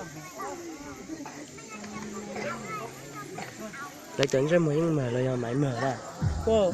Lawv cov ntsej muag yeej mawg los yog Maiv mawg na? Cov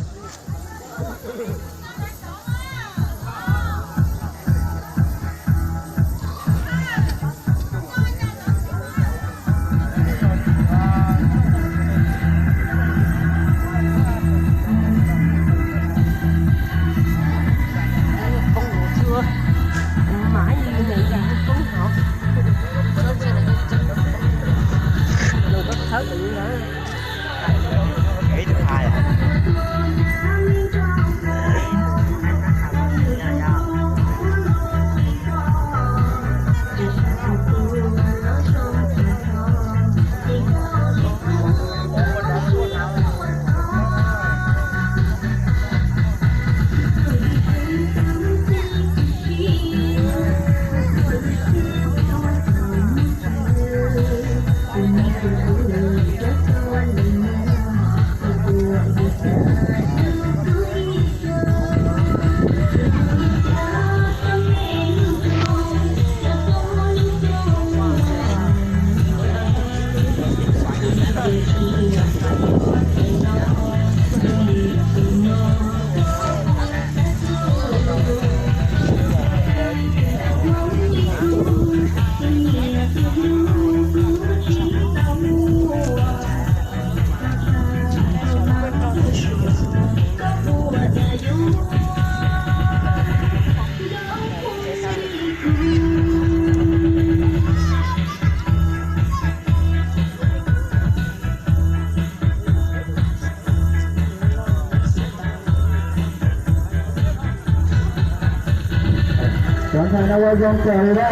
ntxhais no ua zoo kawg li na,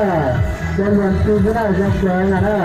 cov luag txi xwb na, zoo kawg na na.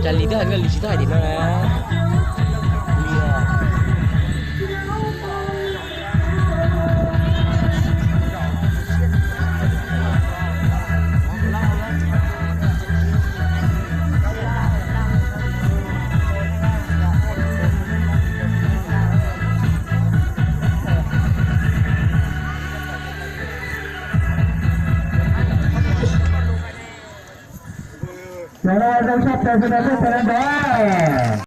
Cas Lis twb hais, Lis tsis tau hais tim no na. Lis. Cov no zoo tshaj plaws, sawv daws tuaj sawv daws nrog.